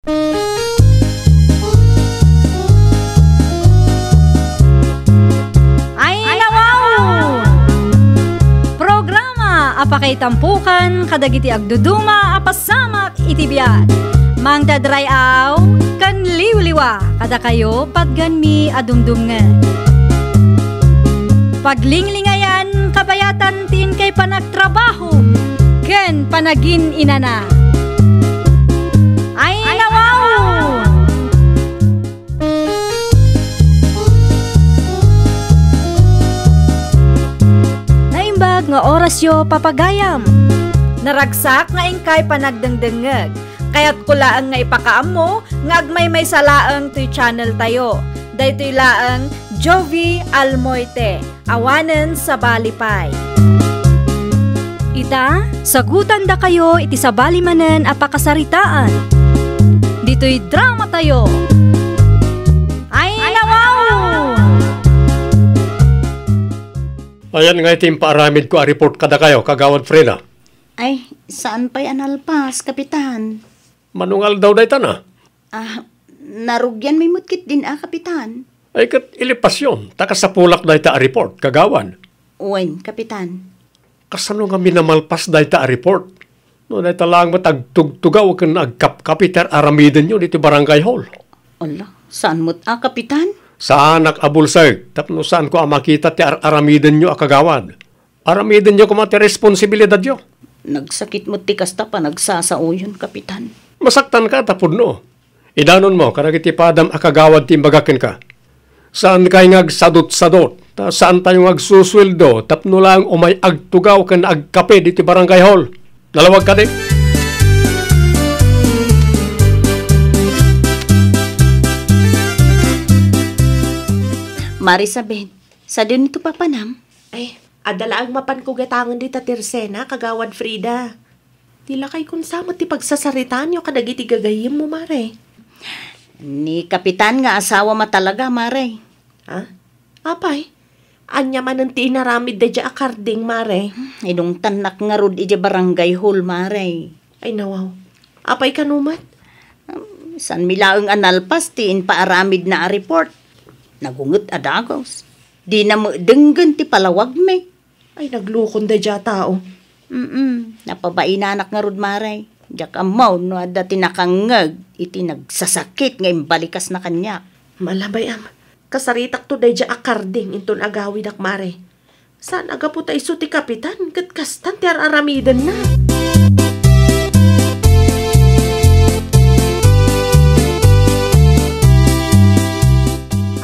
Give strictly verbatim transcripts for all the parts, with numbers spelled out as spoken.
Ayna wow! Programa a pakaitampukan kadagiti agduduma a pasamak iti biag. Mangdadray-aw ken liwliwa kadakayo patgenmi a dumdumngeg. Paglinglingayan kabayatan ti inkay panagtrabaho ken panagin-inana. Ayna wow! Naimbag nga orasyo, papagayam. Naragsak nga inkay panagdengdengngeg. Kayatko laeng nga ipakaammo nga agmaymaysa laeng toy channel tayo. Daytoy laeng Jovi Almoite, awanen sabali pay. Ita, sagutandakayo iti sabali manen a pakasaritaan. Ditoy drama tayo. Ayna wow! Ayan nga iti impaaramidko a report kadakayo, Kagawad Freda. Ay, saan pay a nalpas, Kapitan? Manungaldaw dayta na. Ah, narugianmi met ketdin a, Kapitan. Ay, ket ilipasyon, ta kasapulak dayta a report, Kagawad. Wen, Kapitan. Kasano nga minamalpas dayta a report? No dayta laeng met agtugtugaw ken agkapkapi ti ar-aramidenyo ditoy barangay hall. Ala, saan met a, Kapitan? Saanak a bulsek, tapno saanko a makita ti ar-aramidenyo a kagawad. Aramidenyo koma ti responsibilidadyo. Nagsakit met ti kasta panagsasaoyon, Kapitan. Masaktanka ta pudno. Idanonmo kadagiti padam a kagawad ti imbagak kenka. Saankay nga agsadutsadut, ta saantayo nga agsusueldo tapno laeng umay agtugaw ken agkape ditoy barangay hall. Nalawag kadi? Marisabel, sadino ti papanam? Ay, adda laeng mapanko gatangen dita tersena, Kagawad Frida. Di lakay, kunsa met ti pagsasaritaanyo kadagiti gagayyemmo, Mare? Ni Kapitan nga asawam a talaga, Mare. Ha? Apay? Ania manen ti inaramid daydiay a karding, Mare? Inungtannak ngarud idiay barangay hall, Mare. Ay, nawaw. Apay kano met? Um, saanmi laeng a nalpas ti impaaramidna a report. Nagunget a dagus. Dina met denggen ti palawagmi. Ay, naglukon daydiay a tao. Mm, napabainanak ngarud, Mare. Diak ammo no adda ti nakangngeg iti nagsasakit nga imbalikasna kaniak. Malabay, am. Kasaritakto daydiay a karding inton agawidak, Mare. Saan a gapu ta isu ti kapitan ket kastan ti ar-aramidenna.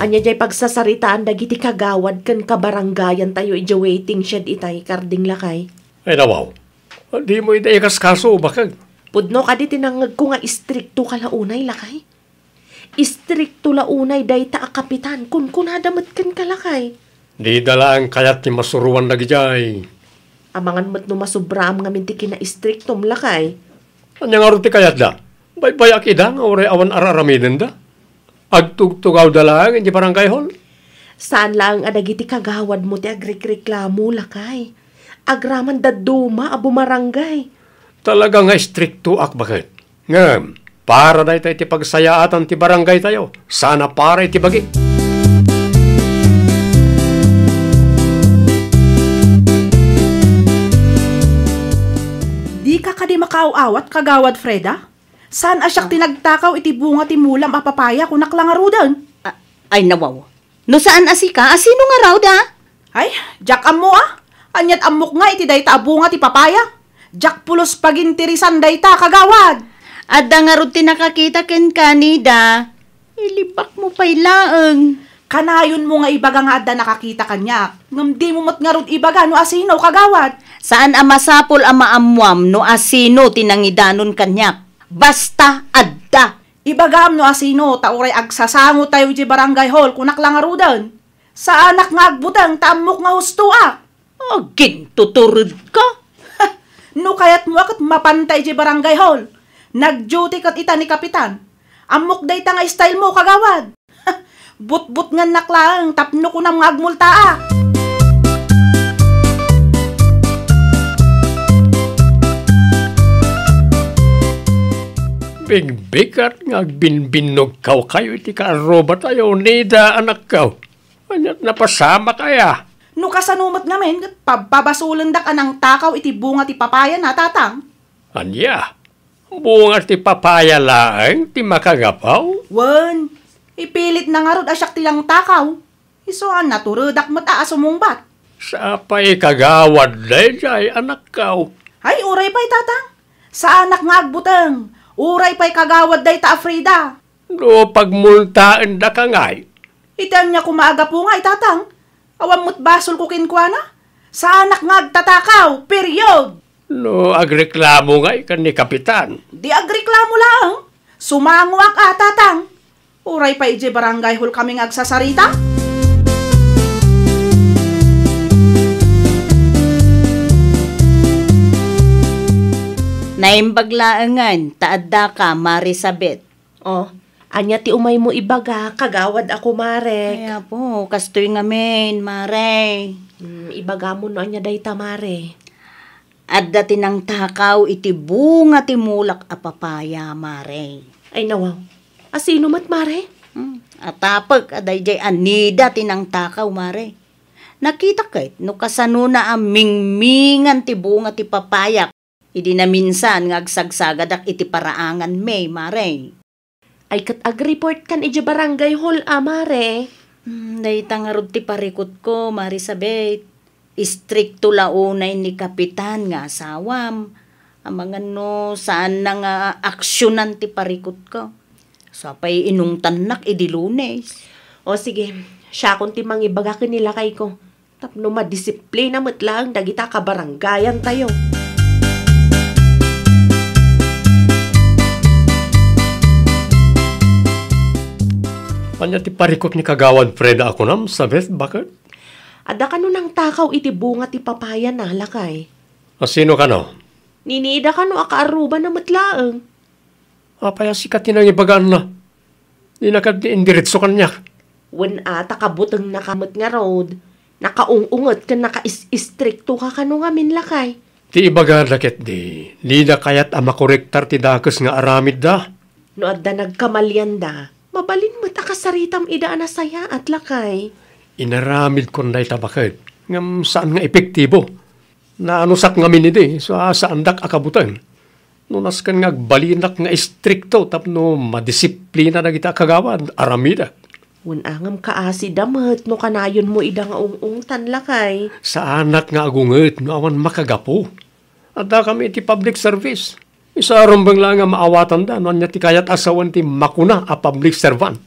Ania diay pagsasaritaan dagiti kagawad ken kabarangayantayo idiay waiting shed itay, karding lakay? Ay, nawaw. Dimo ida ikaskaso, bakag? Pudno kadi ti nangngegko nga istrikto ka la unay, lakay? Istrikto la unay dayta a kapitan, kunkunada met kenka, lakay. Dida laeng kayat ti masuroan dagidiay. Amangan met no masubraam ngamin ti kinaistriktom, lakay. Ania ngarud ti kayatda? Baybay-ak ida nga uray awan ar-aramidenda. Agtugtugawda laeng idiay barangay hall. Saan laeng a dagiti kagawadmo ti agrikreklamo, lakay. Agraman dadduma a bumarangay. Talaga nga istriktoak, baket. Ngem, para dayta iti pagsayaatan ti barangaytayo, saan a para iti bagi. Dika kadi makaaw-awat, Kagawad Freda? Saan a siak ti nagtakaw iti bunga ti mulam a papaya, kunak la ngaruden? A-, ay, nawaw. No saan a sika, a sino ngarud, a? Ay, diak ammo, a. Ania't ammok nga iti dayta a bunga ti papaya. Diak pulos pagintirisan dayta, kagawad. Adda ngarud ti nakakita kenka, Nida. Ilibakmo pay laeng. Kanayonmo nga ibaga nga adda nakakita kaniak, ngem dimo met ngarud ibaga no asino, kagawad. Saan a masapul a maammuam no asino ti nangidanon kaniak. Basta adda. Ibagam no asino, ta uray agsasangotayo idiay barangay hall, kunak la ngaruden. Saanak nga agbuteng ta ammok nga hustoak. Agintuturedka? No kayatmo a ket mapanta idiay barangay hall. Nag-duty ket ita ni Kapitan. Ammok dayta nga style mo, kagawad. Butbutngennak laeng tapno kunam nga agmultaak. Bigbigat nga agbinbinnogkaw kayo iti kaarrubatayo, Nida, anakko. Ania't napasamak aya? No kasano met ngamin, ket pabpabasolendak a nangtakaw iti bunga ti papayana, Tatang. Ania? Bunga ti papaya laeng ti makagapu? Wen, ipilitna ngarud a siak ti nangtakaw. Isu a naturedak met a, a sumungbat. Sapay kagawad daydiay, anakko. Ay, uray pay, Tatang. Saanak nga agbuteng. Uray pay kagawad dayta a Frida. No pagmultaendaka ngay? Iti ania koma a gapu ngay, Tatang? Awan met basolko kenkuana? Saanak nga agtatakaw, period! No agreklamo ngay ken ni Kapitan? Di agreklamo laeng. Sumangoak a, Tatang. Uray pay idiay barangay hall kami nga agsasarita. Naimbag laengen ta addaka, Marisabet. Oh, ania ti umaymo ibaga, kagawad a kumarek? Ay, apo, kastoy ngamin, Mare. Mm, ibagamo no ania dayta, Mare. Adda ti nangtakaw iti bunga ti mulak a papaya, Mare. Ay, nawaw. A sino met, Mare? Hmm, atapek a daydiay a Nida ti nangtakaw, Mare. Nakita ket no kasanona a mingmingan ti bunga ti papaya idi naminsan nga agsagsagadak iti paraanganmi, Mare. Ay, ket agreport kan idiay barangay hall a, Mare. Hmm, dayta ngarud ti parikutko, Marisabet. Istrikto la unay ni Kapitan nga asawam. Amangan no saanna nga aksionan ti parikutko. Sapay inungtannak idi Lunes. O sige, siakon ti mangibaga ken ni lakayko. Tapno madisiplina met laeng dagita kabarangayantayo. Ania ti parikut ni Kagawad Freda a kunam, Sabeth, baket? Adda kano nangtakaw iti bunga ti papayana, lakay. A sino kano? Ni Nida kano a kaarrubana met laeng. Apay a sika ti nangibagaanna? Dina kadi indiretso kaniak? Wen a, ta kabutengnaka met ngarud. Nakaung-unget ken nakais-istriktoka kano ngamin, lakay. Ti ibagada ketdi, dida kayat a makorektar ti dakes nga aramidda. No adda nagkamalianda, mabalin met a kasaritam ida a nasayaat, lakay. Inaramidkon dayta baket, ngem saan nga epektibo. Naanusak ngamin idi, sa-, saandak a kabuteng. No nasken nga agbalinak nga istrikto tapno madisiplina dagiti a kagawad, aramidek. Wen a ngem kaasida met no kanayonmo ida nga ung-ungtan, lakay. Saanak nga agunget no awan makagapu. Addakami iti public service. Isa rumbeng laeng nga maawatanda no ania ti kayat a sawen ti makuna a public servant.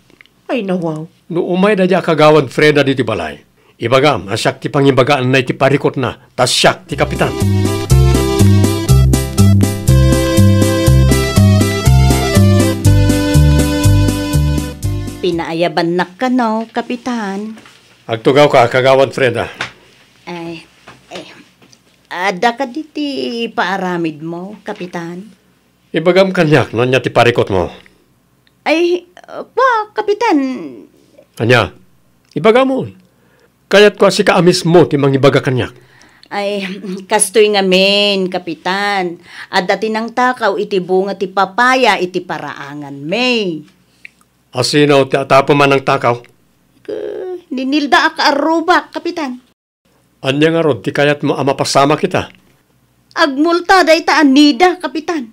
Ay, nawaw. No umay daydiay a Kagawad Freda ditoy balay, ibagam a siak ti pangibagaanna iti parikutna, ta siak ti kapitan. Pinaayabannak kano, Kapitan. Agtugawka, Kagawad Freda. Ay, eh, adda kadi ti ipaaramidmo, Kapitan? Ibagam kaniak no ania ti parikutmo. Ay, kua, Kapitan. Ania? Ibagamon. Kayatko a sika a mismo ti mangibaga kaniak. Ay, kastoy ngamin, Kapitan. Adda ti nangtakaw iti bunga ti papaya iti paraanganmi. A sino ti atapem a nangtakaw? K-, ni Nilda a kaarrubak, Kapitan. Ania ngarud ti kayatmo a mapasamak ita? Agmulta dayta a Nida, Kapitan.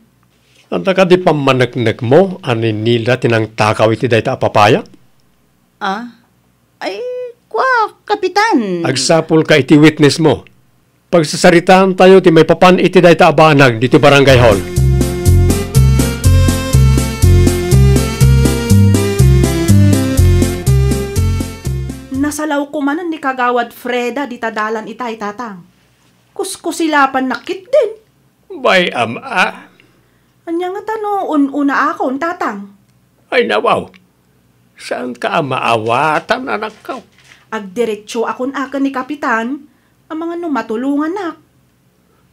Adda kadi pammaneknekmo a ni Nilda ti nangtakaw iti dayta a papaya? Ah? Ay, kua, Kapitan. Agsapulka iti witnessmo. Pagsasaritaantayo ti maipapan iti dayta a banag ditoy barangay hall. Nasalawko manen ni Kagawad Freda dita dalan itay, Tatang. Kuskusilapannak ketdin. Bay-am a. Ania ngata no un-unaakon, Tatang? Ay, nawaw. Saanka a maawatan, anakko. Agdiretsoakon a ken ni Kapitan, amangan no matulongannak.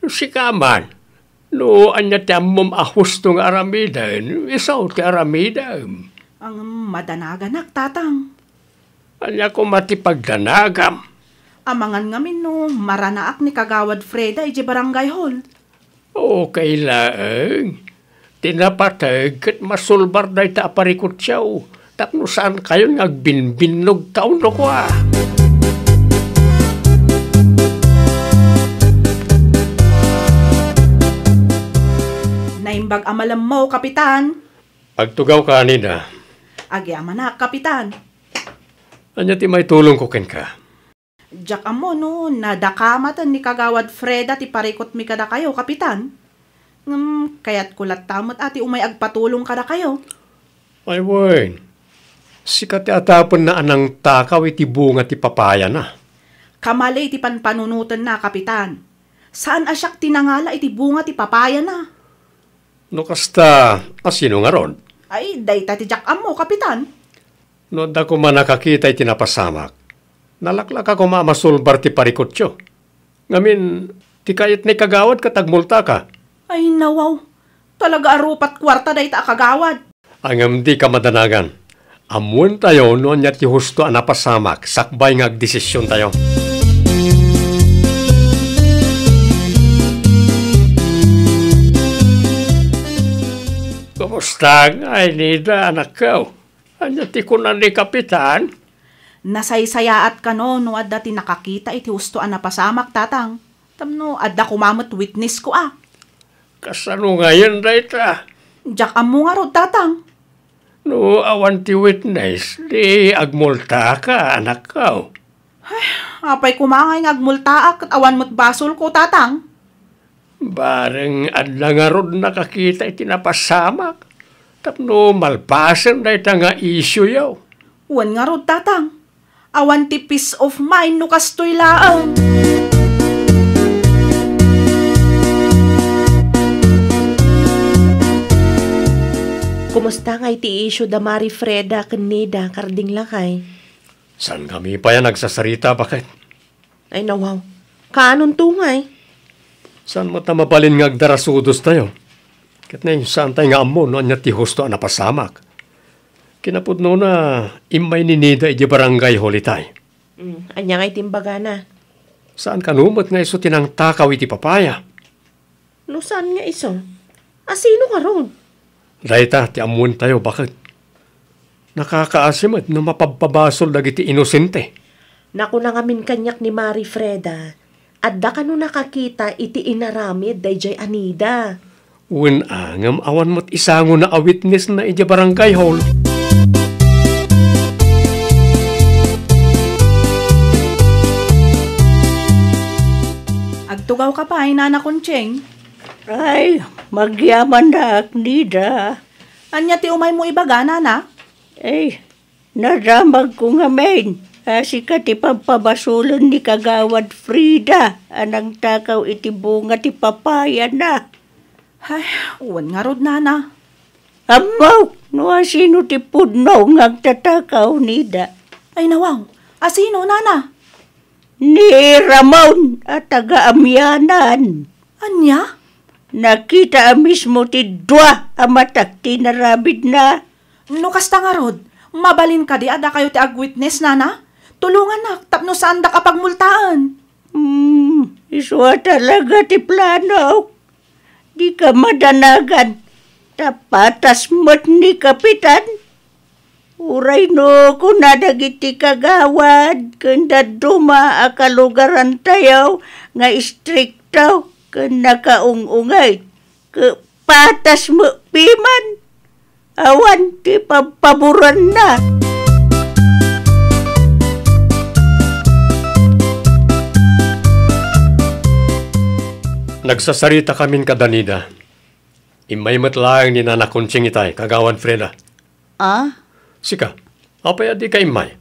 Sika man, no ania ti ammom a husto nga aramiden, isu ti aramidem. Ang madanaganak, Tatang. Ania koma ti pagdanagam? Amangan ngamin no maranaak ni Kagawad Freda idiay barangay hall. Okay laeng. Ti napateg ket masulbar dayta a parikutyo tapno saankayon nga agbinbinnogkaon no kua. Naimbag a malemmo, Kapitan. Agtugawka, Nida. Agyamanak, Kapitan. Ania ti maitulongko kenka? Diak ammo no nadakamaten ni Kagawad Freda ti parikutmi kadakayo, Kapitan. Ngem kayatko latta met a ti umay agpatulong kadakayo. Ay wen, sika ti atapenna a nangtakaw iti bunga ti papayana. Kamali ti panpanunotenna, Kapitan. Saan a siak ti nangala iti bunga ti papayana. No kasta, a sino ngarud? Ay, dayta ti diak ammo, Kapitan. No adda koma nakakita iti napasamak, nalaklaka koma a masulbar ti parikutyo. Ngamin, ti kayat ni Kagawad ket agmultaka. Ay, nawaw. Talaga a rupat kuarta dayta a kagawad. Ngem dika madanagan. Ammoentayo no ania ti husto a napasamak sakbay nga agdesisiontayo. Kumusta ngay, Nida, anakko? Ania ti kuna ni Kapitan? Nasaysayaat kano no adda ti nakakita iti husto a napasamak, Tatang. Tapno adda koma met witnessko a. Kasano ngayen dayta? Diak ammo ngarud, Tatang. No awan ti witness, di agmultaka, anakko. Ay, apay koma ngay nga agmultaak ket awan met basolko, Tatang? Bareng adda ngarud nakakita iti napasamak tapno malpasen dayta nga isioyo. Wen ngarud, Tatang. Awan ti peace of mind no kastoy laeng. Kumusta ngay ti isyu da Mari Freda ken Nida, karding lakay? Saan kami pay a nagsasarita, baket? Ay, nawaw. Kaanonto ngay? Saan met a mabalin nga agdarasudostayo? Ket nay, saantay nga ammo no ania ti husto a napasamak. Kinapudnona, immay ni Nida idiay barangay hall itay. Mm, ania ngay ti imbagana? Saan kano met nga isu ti nangtakaw iti papaya? No saan nga isu, a sino ngarud? Dayta ti ammoentayo, baket. Nakakaasi met no mapabpabasol dagiti inosente. Nakuna ngamin kaniak ni Mari Freda, adda kano nakakita iti inaramid daydiay a Nida. Wen a, ngem awan met isangona a witnessna idiay barangay hall. Agtugawka pay, Nana Conching. Ay, magyamanak, Nida. Ania ti umaymo ibaga, Nana? Ay, nadamagko ngamin a sika ti pabpabasolen ni Kagawad Frida a nangtakaw iti bunga ti papayana. Ay, wen ngarud, Nana. Ammok no a sino ti pudno nga agtatakaw, Nida. Ay, nawaw. A sino, Nana? Ni Ramon a taga Amianan. Ania? Nakita a mismo ti dua a mata ti inaramidna. No kasta ngarud, mabalin kadi a dakayo ti agwitness, Nana? Tulongannak tapno saandak a pagmultaen. Hmm, isu a talaga ti planok. Dika madanagan, ta patas met ni Kapitan. Uray no kuna dagiti kagawad ken dadduma a kalugarantayo nga istrikto ken nakaung-ungay, ket patas met piman, awan ti pabpaboranna. Nagsasarita kamin kada Nida. Immay met laeng ni Nana Conching itay, Kagawad Freda. Ah? Sika, apay a dika immay?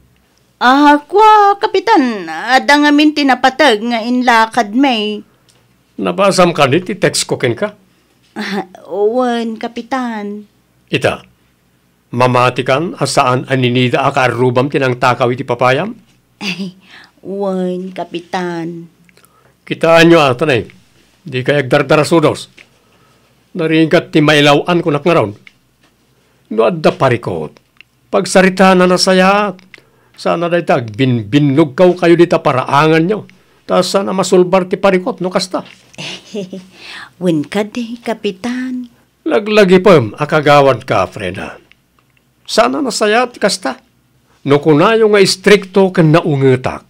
Ah, kua, Kapitan, adda ngamin ti napateg nga inlakadmi. Nabasam kadi ti text ko kenka? Ah, wen, Kapitan. Ita, mamatikan a saan a ni Nida a kaarrubam ti nangtakaw iti papayam? Wen, Kapitan. Kitaenyo a, tanay, dikay agdardarasudos. Narigat ti mailaw-an kunak ngarud. No adda parikut, pagsaritaanna a nasayaat. Saan a dayta agbinbinnogkawkayo dita paraanganyo. Ta saan a masulbar ti parikut no kasta. Wen kadi, Kapitan. Laglagipem a kagawadka, Freda. Saan a nasayaat ti kasta. No kunayo nga istrikto ken naungetak,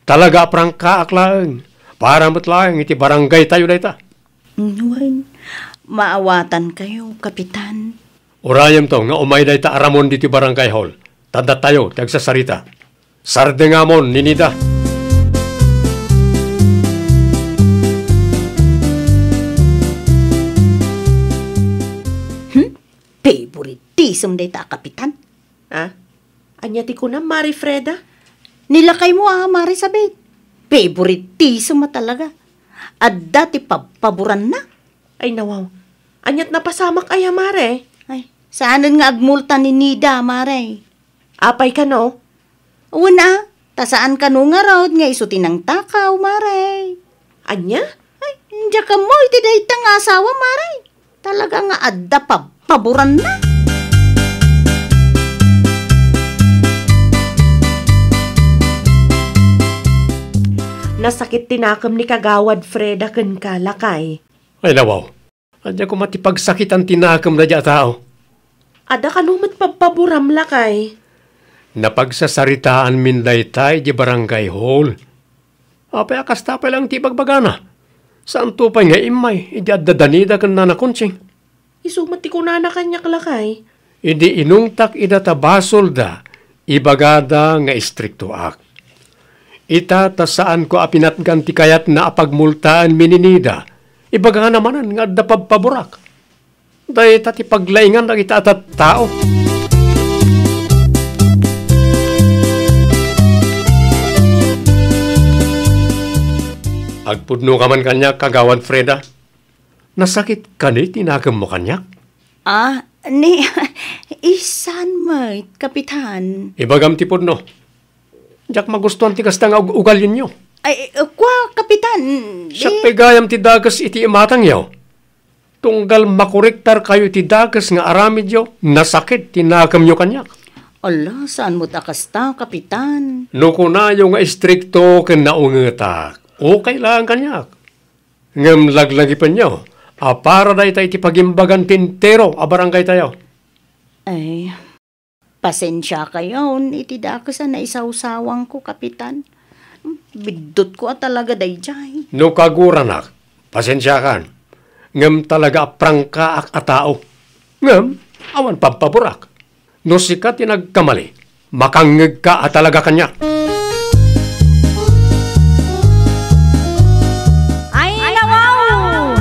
talaga a prangkaak laeng para met laeng iti barangaytayo dayta. Wen, maawatankayo, Kapitan. Urayemto nga umay dayta a ramon ditoy barangay hall, ta addatayo ti agsasarita. Sardengamon ni Nida. Hmm? Favoritism dayta a Kapitan. Ah? Ania ti kunam, Mare Freda? Ni lakaymo a Mare Sabet. Favoritism a talaga. Adda ti pabpaboranna. Ay, nawaw. Aniat napasamak aya, Mare? Ay, saanen nga agmulta ni Nida, Mare. Apay kano? Wen a, ta saan kano ngarud nga isu ti nangtakaw, Mare. Ania? Ay, diak ammo iti dayta nga asawa, Mare. Talaga nga adda pabpaboranna. Nasakit ti nakem ni Kagawad Freda kenka, lakay. Ay, nawaw. Adda koma ti pagsakitan ti nakem daydiay a tao. Adda kano met pabpaboram, lakay? Napagsasaritaanmin dayta idiay barangay hall. Apay a kasta pay laeng ti ibagbagana? Saanto pay nga immay idi adda da Nida ken Nana Conching? Isu met ti kunana kaniak, lakay. Idi inungtak ida ta basolda, ibagada nga istriktoak. Ita ta saanko a pinatgan ti kayatna a pagmultaenmi ni Nida, ibagana manen nga adda pabpaborak. Dayta ti paglaingan dagita a tattao. Agpudnoka man kaniak, Kagawad Freda. Nasakit kadi ti nakemmo kaniak? Ah, ni, isan met, Kapitan. Ibagam ti pudno. Diak magustuan ti kasta nga ug-, ugalienyo. Ay, eh, kua, Kapitan, di— Siak pay gayam ti dakes iti imatangyo. Tunggal makorektarkayo iti dakes nga aramidyo, nasakit ti nakemyo kaniak. Ala, saan met a kasta, Kapitan? No kunayo nga istrikto ken naungetak, okay laeng kaniak. Ngem laglagipenyo a para dayta iti pagimbagan ti entero a barangaytayo. Ay, pasensiakayon iti dakes a naisawsawangko, Kapitan. Biddutko a talaga daydiay. No kaguranak, pasensiakan. Ngem talaga a prangkaak a tao. Ngem awan pabpaborak. No sika ti nagkamali, makangngegka a talaga kaniak. Ay, nawaw!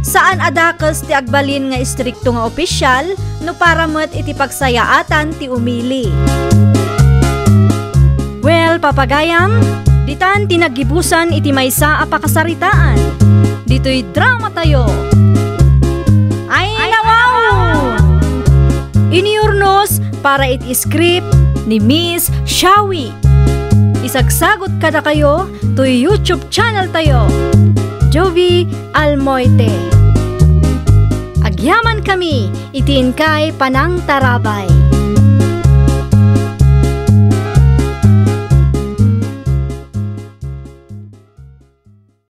Saan a dakes ti agbalin nga istrikto nga opisial no para met iti pagsayaatan ti umili. Well, papagayam, ditan ti naggibusan iti maysa a pakasaritaan. Ditoy dramatayo. Ay, nawaw! Iniurnos para iti script ni Miss Shawi. Isagsagut kadakayo toy YouTube channel tayo, Jovi Almoite. Agyaman kami iti inkay panangtarabay.